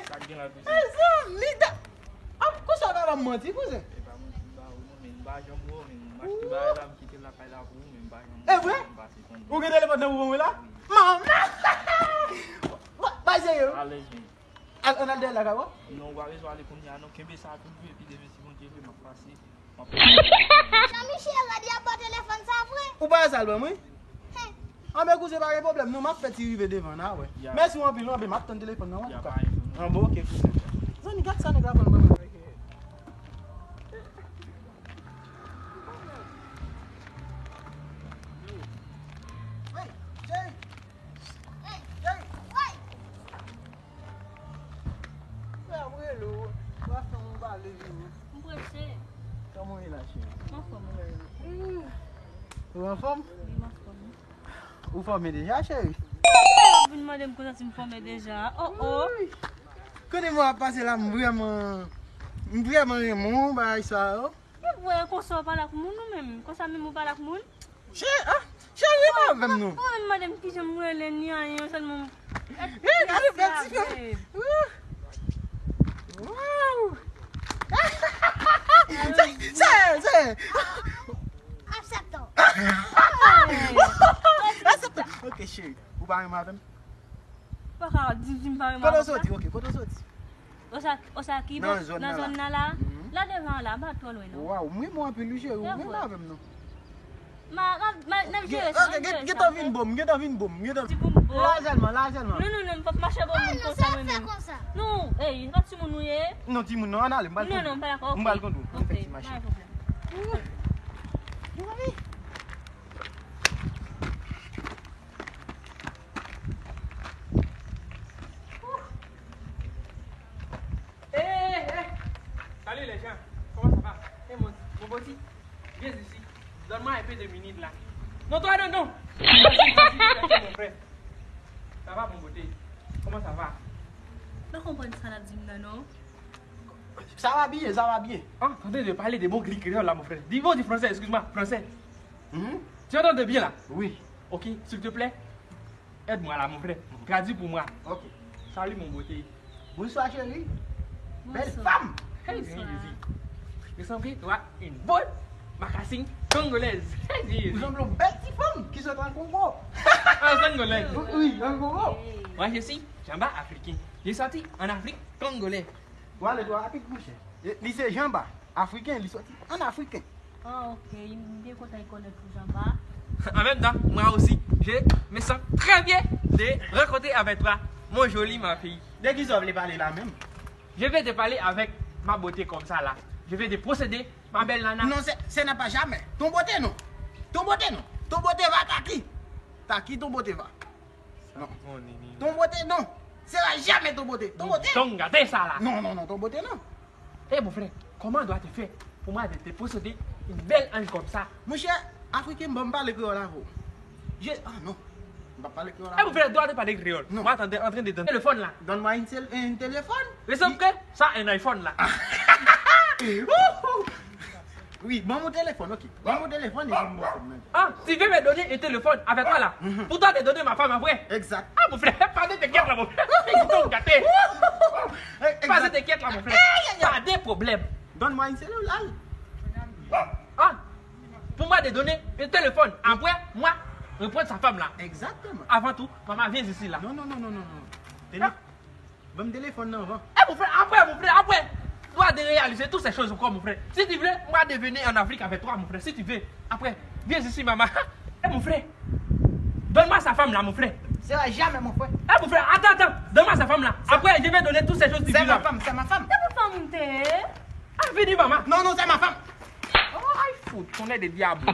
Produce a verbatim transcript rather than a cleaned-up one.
Sa k gen la, kouzen? Mezanmi, da-, ah, konsa w ka ban m manti, kouzen? E pa manti m ba ou non, men m pa janm wè w, men m achte bagay la, m kite l lakay la pou ou, men m pa janm wè w, men m pase tann ou. Ou gen telefòn nan pou mwen la? Manman! Ba, ba, serye. Alèz, men. Al, ann al dèyè lakay ou? Non, ou pa bezwen ale kounye a, non. Kenbe sa pou ou, epi demen, si Bondye vle, m ap pase. Jean Michel, Radi ap ba w telefòn sa vre? Ou pa sal ban mwen? Anben, kouzen, pa gen pwoblèm, non, m ap fè ti rive devan, n a wè. Ya. Mèsi w anpil, non, anben, m ap tann telefòn nan, an tou ka. Anben, oke, kouzen. Zanmi, gad sa nèg la pran ban mwen. Hey, cheri! Hey, cheri! Frè, m rele w, w ap fè m pale, wi. M prese. Kòman w ye la, cheri? M anfòm, wi. Ou anfòm? Wi, m anfòm. Ou fòme deja, cheri? Ou vin mande m konsa si m fòme deja. Oh, oh. Wi. Kote mwen ap pase la, m vrèman, m vrèman renmen w, bagay sa yo. E vre, konsa w pale ak moun ou menm? Konsa menm ou pale ak moun? Che-, ah, cheri, pa avè m non. Ou menm mande m kijan m rele ni anyen, sèlman. Eh, gade bèl ti fi. Ouh. Wow. Se, se, se. Akseptan. Akseptan. Ok, cheri. Ou pa renmen avè m? Pa ka di, di m pa renmen avè m. Kote w soti? Ok, kote w soti? Osaki, Osaki, nan zòn nan la. Mhm. La devan la, pa twò lwen non. Waw, m renmen w anpil wi, cheri, ou renmen avè m non. Ma, ma, ma, n ap jere sa, n ap jere sa. Gentan vin bon, gentan vin bon, gentan. Ti pou m bon. La sèlman, la sèlman. Non, non, non, m p ap mache bon moun konsa mwen menm. Non, ey, se pa timoun ou ye? Non, timoun non, ann ale, m pral kondwi. Non, non, m pa dakò, ok. M pral kondwi, m fè ti mache. Pa gen pwoblèm. Mezanmi. Eh, eh, eh. Salut les gens. Comment ça va? Eh, mon, mon petit, viens ici. Donne-moi un peu de minutes là. Non, toi, non, non. Vas-y, vas-y, viens chercher mon frère. Ça va, mon beauté? Comment ça va? M pa konprann sa l ap di m nan, non. Ça va bien, ça va bien. Ah, en train de parler de bon gris créole là, mon frère. Dis bon du français, excuse-moi, français. Mhm. Tu entends bien là? Oui. Ok, s'il te plaît. Aide-moi là, mon frère. Traduis pour moi. Ok. Salut, mon beauté. Bonsoir, chérie. Belle femme. Hey, Jésus. Ressemble toi une bonne mocassin congolaise. Hey, Jésus. Ou sanble yon bèl ti fanm ki sot an Kongo. Ah, congolaise. Wi, an Kongo. Moi, je suis Jamba africain. Je sorti en Afrique congolais. Ou ale twò rapid, monchè. E, li se Jamba, afriken, li soti an Afriken. Ah, ok, m byen kontan konèt ou, Jamba. En même temps, moi aussi, je me sens très bien de rencontrer avec toi, mon joli ma fille. De kisa w vle pale la menm? Je vais te parler avec ma beauté comme ça là. Je vais te posséder, ma belle nana. Non, se, se nan pa jamè. Ton bote non. Ton bote non. Ton bote va taki. Taki ton bote va. Non. Ton bote non. Se va jamè ton bote. Ton bote. Ton gate sa la. Non, non, non, ton bote non. Eh, mon frère, comment dois-je faire pour moi de te posséder une belle ange comme ça? Monchè, Afriken, ban m pale kreyòl avè w. Je, ah non. M pa pale kreyòl avè w. Eh, mon frère, doit te parler créole. Non. Moi, t'es en train de donner téléphone là. Donne-moi une sel-, un téléphone. Ressemble que ça, un iPhone là. Wi, ban m yon telefòn, ok. Ban m yon telefòn epi m ba w fòm nan. Ah, tu veux me donner un téléphone avec toi là? Mhm. Pour toi te donner ma femme après? Exact. Ah, mon frère, pas de t'inquiète là, mon frère. Ils sont gâtés. Exact. Pas de t'inquiète là, mon frère. Pas de problème. Donne-moi une cellule. Ah, pour moi de donner un téléphone. Après, moi, reprendre sa femme là. Exactement. Avant tout, maman, viens ici là. Non, non, non, non, non, non. Télé- Ban m telefòn nan anvan. Eh, mon frère, après, mon frère, après. Tu dois de réaliser toutes ces choses encore, mon frère. Si tu veux, moi, de venir en Afrique avec toi, mon frère, si tu veux. Après, viens ici, maman. Eh, mon frère, donne-moi sa femme là, mon frère. Sera jamais, mon frère. Eh, mon frère, attends, attends. Donne-moi sa femme là. Après, je vais donner toutes ces choses, tu viens. C'est ma femme, c'est ma femme. C'est ma femme, t'es. Ah, vini, maman. Non, non, c'est ma femme. Oh, ay, fout, tonnerre de diable.